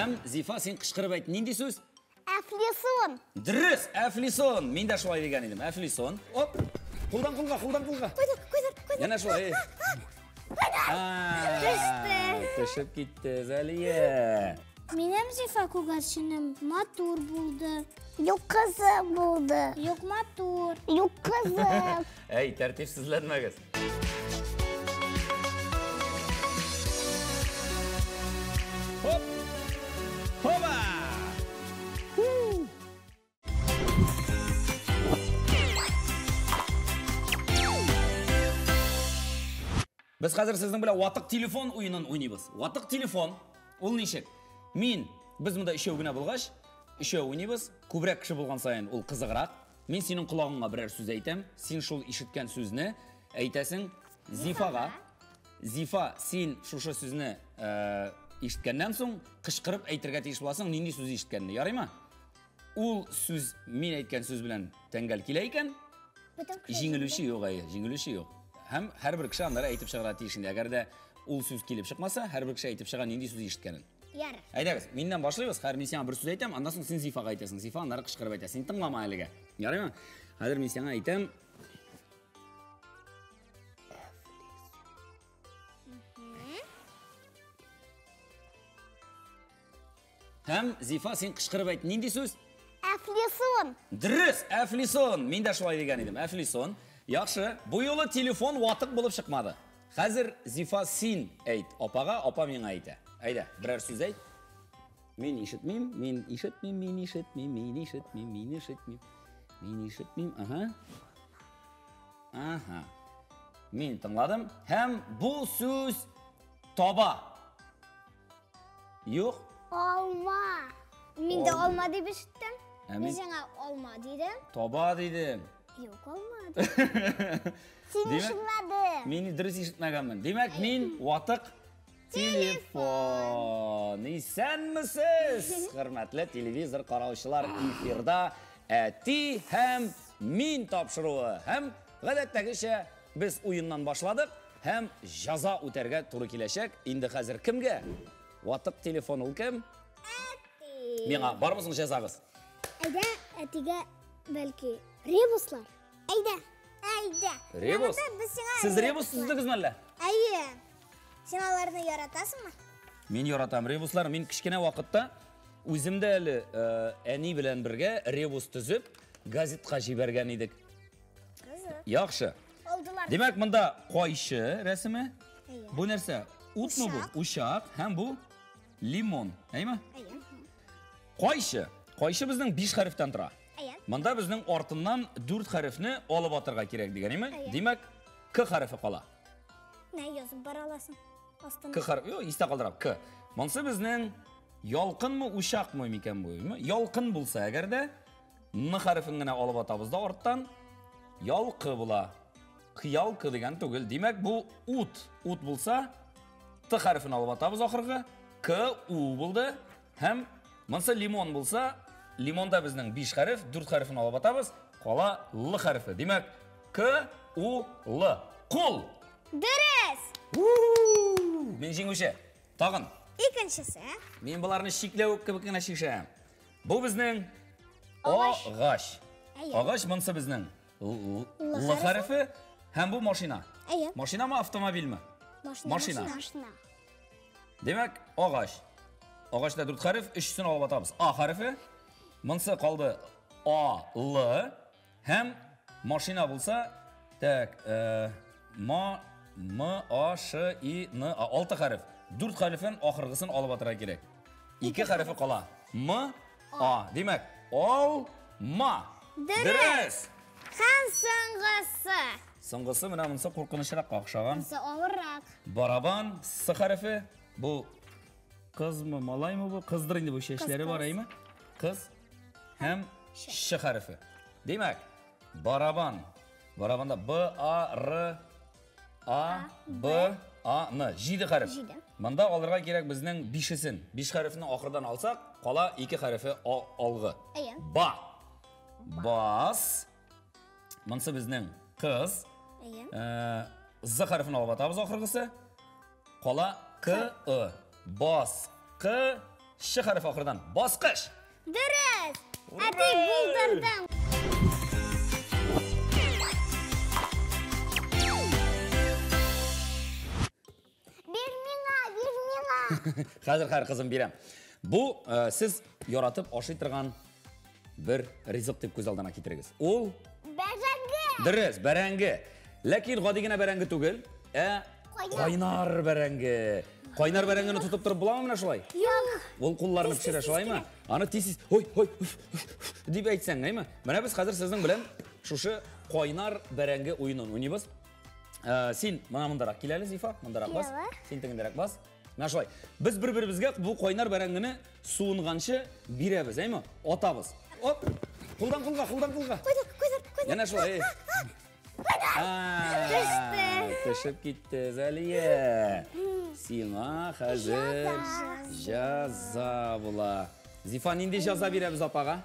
Һәм Зифа, син кычкырып әйт, нинди сүз? Әфлисун. Дөрес, әфлисун. Мин дә шулай дигән идем. Әфлисун. Оп. Кулдан кулга, кулдан кулга. Куйдыр, куйдыр, куйдыр. Янә шулай. Төште. Төшеп китте, Зәлия. Минем Зифа күгәрченем матур булды. Юк кызы булды. Юк матур. Юк кызы. Әй, тәртипсезләнмәгез. Хоп! Хоба! Без хәзер сезнең белән ватык телефон уенын уйныйбыз. Ватык телефон ул ничек? Мин, без монда өчәү генә булгач, өчәү уйныйбыз. Күбрәк кеше булган саен ул кызыграк. Мин синең колагыңа берәр сүз әйтәм. Син шул ишеткән сүзне әйтәсең Зифага. Зифа, син шушы сүзне ишеткәннән соң кычкырып әйтергә тиеш буласың, нинди сүз ишеткәнне. Ярыймы? Ул сүз мин әйткән сүз белән тәңгәл килә икән, җиңелүче юк, әйе, җиңелүче юк. Һәм һәрбер кеше аннары әйтеп чыгарга тиеш инде. Әгәр дә ул сүз килеп чыкмаса, һәрбер кеше әйтеп чыга нинди сүз ишеткәнен. Ярар. Әйдәгез, миннән башлыйбыз. Хәзер мин сиңа бер сүз әйтәм, аннан соң син Зифага әйтәсең. Зифа аннары кычкырып әйтә. Син тыңлама әлегә. Ярыймы? Хәзер мин сиңа әйтәм. Һәм Зифа, син кычкырып әйт, нинди сүз? Әфлисун. Дөрес, әфлисун. Мин дә шулай дигән идем, әфлисун. Яхшы, бу юлы телефон ватык булып чыкмады. Хәзер Зифа син әйт апага, апа миңа әйтә. Әйдә, берәр сүз әйт. Мин ишетмим, мин ишетмим, мин ишетмим, мин ишетмим, мин ишетмим. Мин ишетмим, ага. Ага. Мин тыңладым. Һәм бу сүз таба. Юк. Алма. Мин дә алма дип ишеттем. Ә Мин мин сиңа алма дидем. таба дидем. Юк алма дидем. Син Димәк- ишетмәдең. Мин дөрес ишетмәгәнмен. Димәк, мин ватык телефон. Исәнмесез, хөрмәтле телевизор караучылар, эфирда әти һәм мин тапшыруы. Һәм гадәттәгечә без уеннан башладык һәм җаза үтәргә туры киләчәк. Инде хәзер кемгә? Ватык телефон ул кем? Әти. Миңа бармы соң җәзагыз? Әйдә, әтигә бәлки ребуслар. Әйдә. Әйдә. Ребус? Менә без сиңа Сез ребус төздегезме әллә? Әйе. Син аларны яратасыңмы? Мин яратам ребуслар. Мин кечкенә вакытта үзем дә әле әни белән бергә ребус төзеп газетка җибәргән идек. Кызык. Яхшы. Алдылар. Димәк, монда кайчы рәсеме. Әйе. Бу нәрсә? Утмы бу? Учак һәм бу лимон. Әйме? Әйе. Кайчы. Кайчы безнең 5 хәрефтән тора. Әйе. Монда безнең артыннан 4 хәрефне алып атырга кирәк дигән, әйме? Әйе. Димәк, К хәрефе кала. Нә язып бара аласың? Астына. К хәрефе, юк, истә калдырам, К. Монсы безнең ялкынмы, учакмы микән бу? Әйме? Ялкын булса әгәр дә, Н хәрефен генә алып атабыз да арттан ялкы була. Кыялкы дигән түгел. Димәк, бу ут. Ут булса, Т хәрефен алып атабыз ахыргы. К, У булды. Һәм монсы лимон булса, лимонда безнең 5 хәреф, 4 хәрефен алып атабыз, кала Л хәрефе. Димәк, К, У, Л. Кул. Дөрес. Мин җиңүче. Тагын. Икенчесе. Мин боларны чикләвек кебек кенә чишәм. Бу безнең агач. Әйе. Агач монсы безнең Л Л хәрефе һәм бу машина. Әйе. Машинамы, автомобильме? Машина. Машина. Машина. Димәк, агач. Агачта 4 хәреф, өчесен алып атабыз. А хәрефе. Монсы калды А, Л һәм машина булса, так, Ма, М, А, Ш, И, Н, А. 6 хәреф. 4 хәрефен ахыргысын алып атырга кирәк. 2 хәрефе кала. М, А. Димәк, ал, ма. Дөрес. Һәм соңгысы. Соңгысы менә монысы куркынычракка охшаган. Монсы авыррак. Барабан, С хәрефе. Бу кызмы, малаймы бу? Кыздыр инде бу, чәчләре бар, әйме? Кыз һәм Ш хәрефе. Димәк, барабан. Барабанда Б, А, Р, А, Б, А, Н. 7 хәреф. Җиде. Монда алырга кирәк безнең бишесен. 5 хәрефне ахырдан алсак, кала 2 хәрефе алгы. Әйе. Ба. Бас. Монсы безнең кыз. Әйе. З хәрефен алып атабыз ахыргысы. Кала К, И. Бас. К, Ш хәрефе ахырдан. Баскыч. Дөрес. Әти булдырдың. Бир миңа, бир миңа. Хәзер, хәзер, кызым, бирәм. Бу сез яратып ашый торган бер ризык дип күз алдына китерегез. Ул бәрәңге. Дөрес, бәрәңге. Ләкин гади генә бәрәңге түгел, ә кайнар бәрәңге. Кайнар бәрәңгене тотып торып буламы менә шулай? Юк. Ул кулларны пешерә шулаймы? Аны тиз-тиз ой, ой, дип әйтсәң, әйме? Менә без хәзер сезнең белән шушы кайнар бәрәңге уенын уйныйбыз. Син менә мондарак кил әле, Зифа, мондарак бас. Син тегендәрәк бас. Менә шулай. Без бер-беребезгә бу кайнар бәрәңгене суынганчы бирәбез, әйме? Атабыз. Оп! Кулдан кулга, кулдан кулга. Куйдык, куйдык, куйдык. Янә шулай. Төште. Төшеп китте, Зәлия. Сиңа хәзер җәза була. Зифа, нинди җәза бирәбез апага?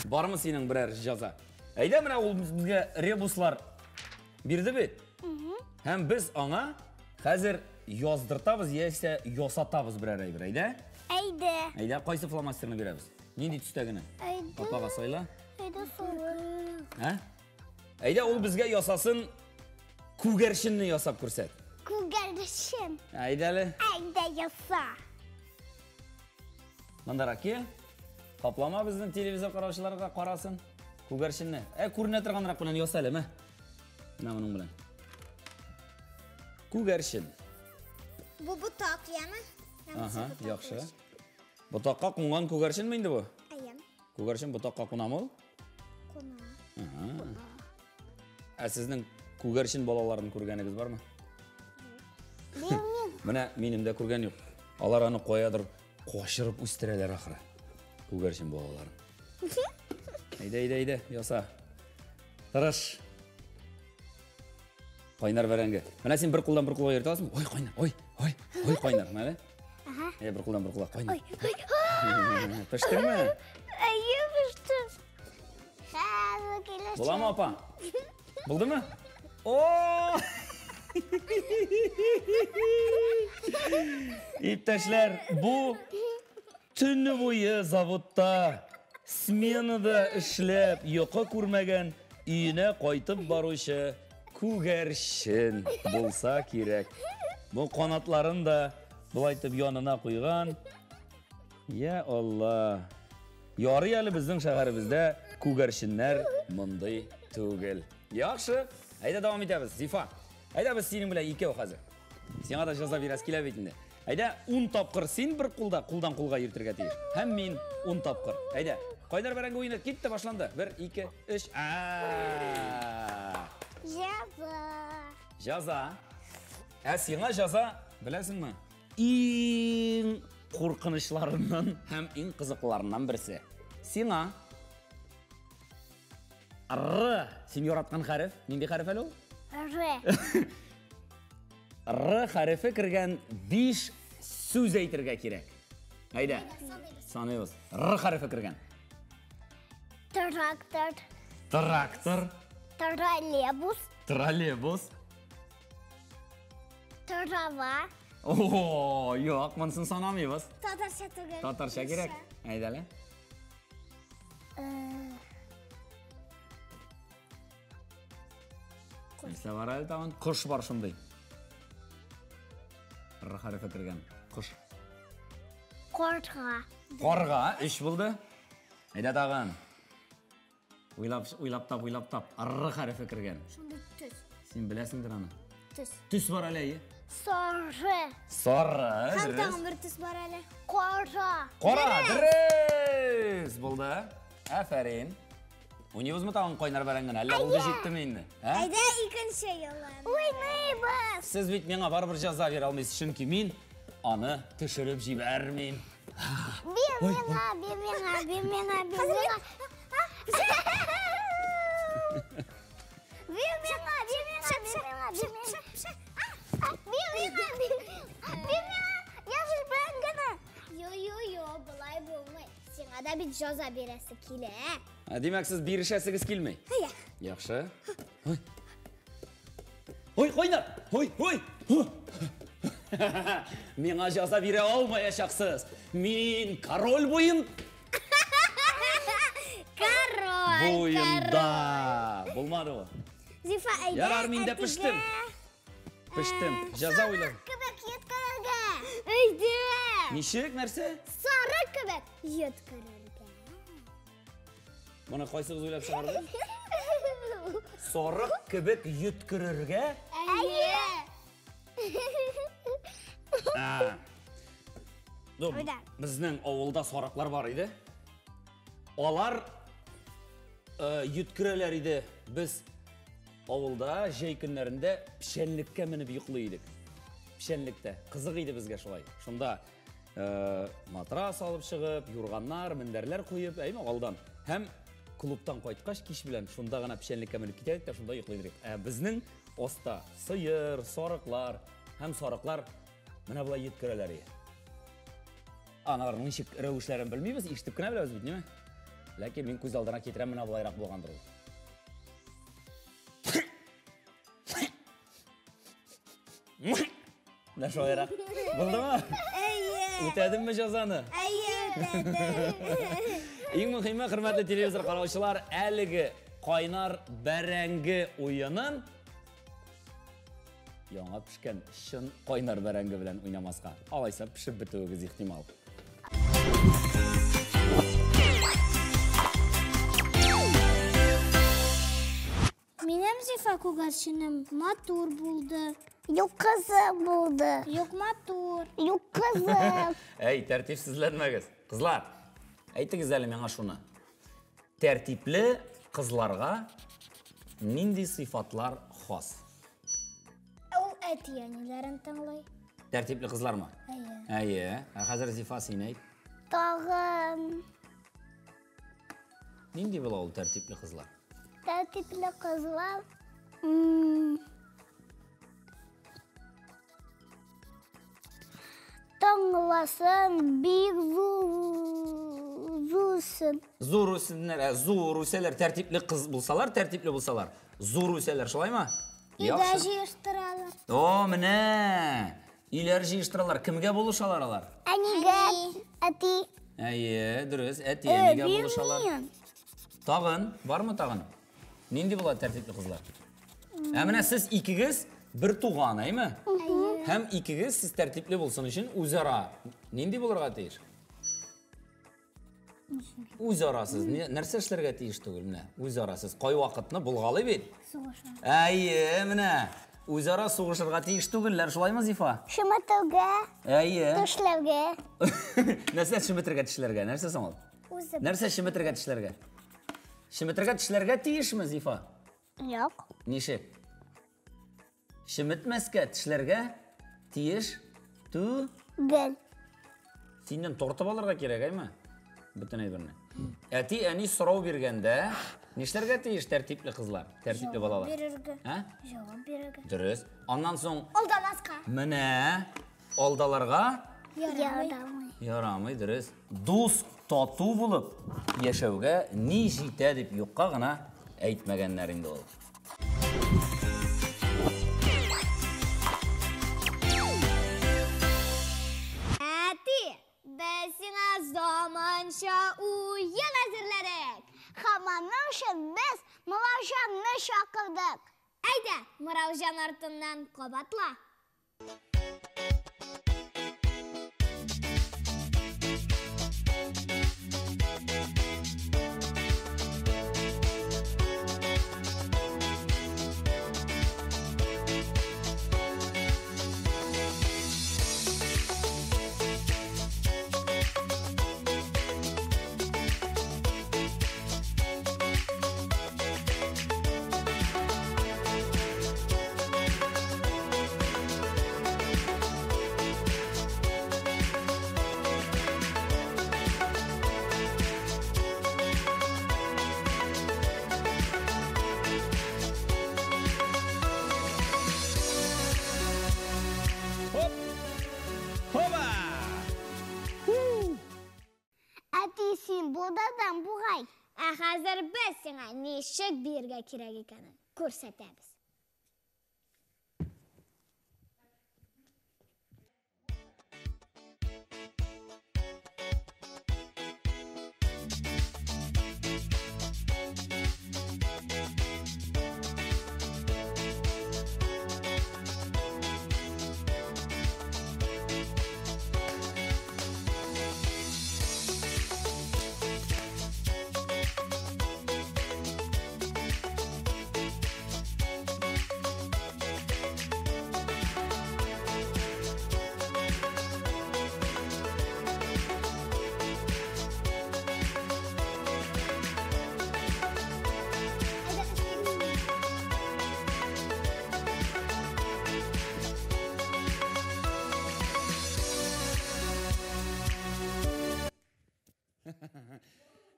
Бармы синең берәр җәза? Әйдә, менә ул безгә ребуслар бирде бит. Һәм без аңа хәзер яздыртабыз яисә ясатабыз берәр әйбер. Әйдә? Әйдә. Әйдә, кайсы фломастерны бирәбез? Нинди төстәгене? Әйдә. Апага сайла. Әйдә, соры. Ә? Әйдә, ул безгә ясасын, күгәрченне ясап күрсәт. Күгәрчен. Әйдә әле. Әйдә, яса. Мондарак кил. Каплама безнең телевизор караучыларга карасын. Күгәрченне. Күренә торганрак белән яса әле, мә. Менә моның белән. Күгәрчен. Бу ботак, яме? Ага, яхшы. Ботакка кунган күгәрченме инде бу? Әйе. Күгәрчен ботакка кунамы ул? Куна. Ага. Ә сезнең күгәрчен балаларын күргәнегез бармы? Белмим. Менә минем дә күргән юк. Алар аны каядыр качырып үстерәләр ахры. Күгәрчен балаларын. Әйдә, әйдә, әйдә, яса. Тырыш. Кайнар бәрәңге. Менә син бер кулдан бер кулга йөртә аласыңмы? Ой, кайнар, ой, ой, ой, кайнар. Менә әле. Ага. Әйдә, бер кулдан бер кулга, кайнар. Ой, ой. Пештеңме? Әйе, пештем. Хәзер киләчәк. Буламы, апа? Булдымы? О! Иптәшләр, бу төне буе заводта сменада эшләп, йокы күрмәгән, өенә кайтып баручы күгәрчен булса кирәк. Бу канатларын да болай итеп янына куйган. Я Алла! Ярый әле безнең шәһәребездә күгәрченнәр мондый түгел. Яхшы, әйдә дәвам итәбез. Зифа, әйдә без синең белән икәү хәзер. Сиңа да җәза бирәсе килә бит инде. Әйдә, 10 тапкыр син бер кулда, кулдан кулга йөртергә тиеш. Һәм мин 10 тапкыр. Әйдә, кайнар бәрәңге уены китте, башланды. 1, 2, 3. Җәза. Җәза. Ә сиңа җәза, беләсеңме? Иң куркынычларыннан һәм иң кызыкларыннан берсе. Сиңа Р. Син яраткан хәреф? Нинди хәреф әле ул? Р. Р хәрефе кергән 5 сүз әйтергә кирәк. Әйдә. Саныйбыз. Р хәрефе кергән. Трактор. Трактор. Троллейбус. Троллейбус. Трава. О, юк, монысын санамыйбыз. Татарча түгел. Татарча кирәк. Әйдә әле. Нәрсә бар әле тагын? Кош бар шундый. Р хәрефе кергән. Кош. Карга. Карга, 3 булды. Әйдә тагын. Уйлап, уйлап тап, уйлап тап. Р хәрефе кергән. Шундый төс. Син беләсеңдер аны. Төс. Төс бар әле, әйе. Сары. Сары, Һәм дөрес. тагын бер төс бар әле. Кара. Кара, дөрес булды. Афәрин. Уйныйбызмы тагын кайнар бәрәңгене? Әллә булды җиттеме инде? Ә? Әйдә икенче юлы. Уйныйбыз. Сез бит миңа барыбер җәза бирә алмыйсыз, чөнки мин аны төшереп җибәрмим. Бир миңа, бир миңа, бир миңа, бир миңа. Бир миңа, бир миңа, бир миңа, бир миңа. Бир миңа, бир миңа. Яшел бәрәңгене. Йо, йо, йо, болай булмый. Сиңа да бит җәза бирәсе килә. Ә, димәк, сез бирешәсегез килми? Әйе. Яхшы. Ой. Ой, кайнар! Ой, ой! Миңа җәза бирә алмаячаксыз. Мин король буен Король. буенда. Булмады бу. Зифа, әйдә. Ярар, мин дә пештем. Пештем. Җәза уйлап. Кебек йөткерергә. Әйдә. Ничек нәрсә? Сарык кебек йөткерергә. Моны кайсыгыз уйлап чыгарды? Сарык кебек йөткерергә? Әйе. Ну, Әйдә. безнең авылда сарыклар бар иде. Алар йөткерәләр иде. Без авылда җәй көннәрендә печәнлеккә менеп йоклый идек. Печәнлектә. Кызык иде безгә шулай. Шунда матрас алып чыгып, юрганнар, мендәрләр куеп, әйме, алдан. Һәм клубтан кайткач кич белән шунда гына печәнлеккә менеп китә идек тә шунда йоклый идек. Ә безнең оста сыер, сарыклар һәм сарыклар менә болай йөткерәләр иде. Аналарның ничек рәвешләрен белмибез, ишетеп кенә беләбез бит, ниме? Ләкин мин күз алдына китерәм, менә болайрак булгандыр ул. Менә шулайрак. Булдымы? Әйе. Үтәдеңме җәзаны? Әйе, үтәдем. Иң мөһиме, хөрмәтле телевизор караучылар, әлеге кайнар бәрәңге уенын яңа пешкән чын кайнар бәрәңге белән уйнамаска. Алайса пешеп бетүегез ихтимал. Минем Зифа күгәрченем матур булды. Юк кызык булды. Юк матур. Юк кызык. Әй, тәртипсезләнмәгез. Кызлар, әйтегез әле миңа шуны. Тәртипле кызларга нинди сыйфатлар хас? Ул әти-әниләрен тыңлый. Тәртипле кызлармы? Әйе. Әйе. Ә хәзер Зифа син әйт. Тагын Нинди була ул тәртипле кызлар? тәртипле кызлар. Тыңласын, бик зурсын. Зур үсеннәр, зур үсәләр, тәртипле кыз булсалар, тәртипле булсалар, зур үсәләр, шулаймы? Өйдә Яхшы. җыештыралар. О, менә! Өйләр җыештыралар. Кемгә булышалар алар? Әнигә, әти. Әйе, дөрес, әти, әнигә булышалар. Белмим. Тагын, бармы тагын? Нинди була тәртипле кызлар? Ә менә сез икегез бер туган, әйме? Һәм икегез сез тәртипле булсын өчен үзара нинди булырга тиеш? Үзара сез нәрсә эшләргә тиеш түгел менә? Үзара сез кай вакытны булгалый бит? Сугыша. Әйе, менә. Үзара сугышырга тиеш түгелләр, шулаймы, Зифа? Шымытуга, Әйе. тешләүгә. Нәрсә шымытырга тешләргә? Нәрсә соң ул? Үзе. Нәрсә шымытырга тешләргә? Шымытырга тешләргә тиешме, Зифа? Юк. Ничек? Шымытмәскә тешләргә тиеш ту Гел. Синнән тортып алырга кирәк, әйме? Бөтен әйберне. Әти, әни сорау биргәндә нишләргә тиеш тәртипле кызлар, тәртипле балалар? Бирергә. Ә? Җавап бирергә. Дөрес. Аннан соң Алдамаска. менә алдаларга Ярамый. ярамый, дөрес. Дус, тату булып яшәүгә ни җитә дип юкка гына әйтмәгәннәр инде ул. Әти, без сиңа заманча уен әзерләдек. Һәм аның өчен без Мылаужанны чакырдык. Әйдә, Мыраужан артыннан кабатла. Хоп! Хоба! Әти, син булдырдың бугай. Ә хәзер без сиңа ничек биергә кирәк икәнен күрсәтәбез.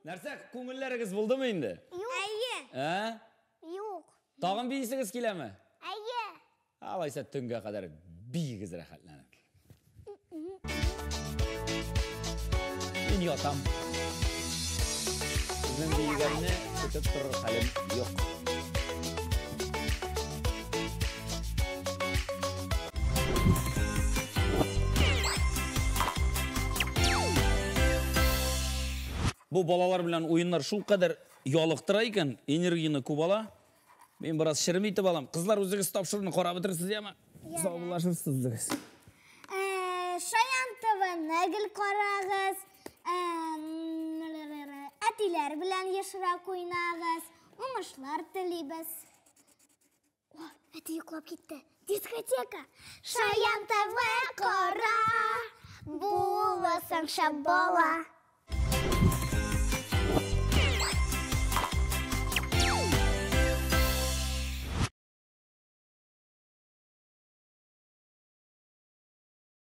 Нәрсә, күңелләрегез булдымы инде? Юк. Әйе. Ә? Юк. Тагын биисегез киләме? Әйе. Алайса төнгә кадәр биегез рәхәтләнеп. Мин ятам. Сезнең биегәнне көтеп торыр хәлем юк. Бу балалар белән уеннар шулкадәр ялыктыра икән, энергияне күп ала. Мин бераз черем итеп алам. Кызлар, үзегез тапшыруны карап бетерерсез, яме? Саубуллашырсыз үзегез. Шаян ТВны гел карагыз. Әтиләр белән ешрак уйнагыз. Уңышлар телибез. О, әти йоклап китте. Дискотека. Шаян ТВ кара. Буласың шәп бала.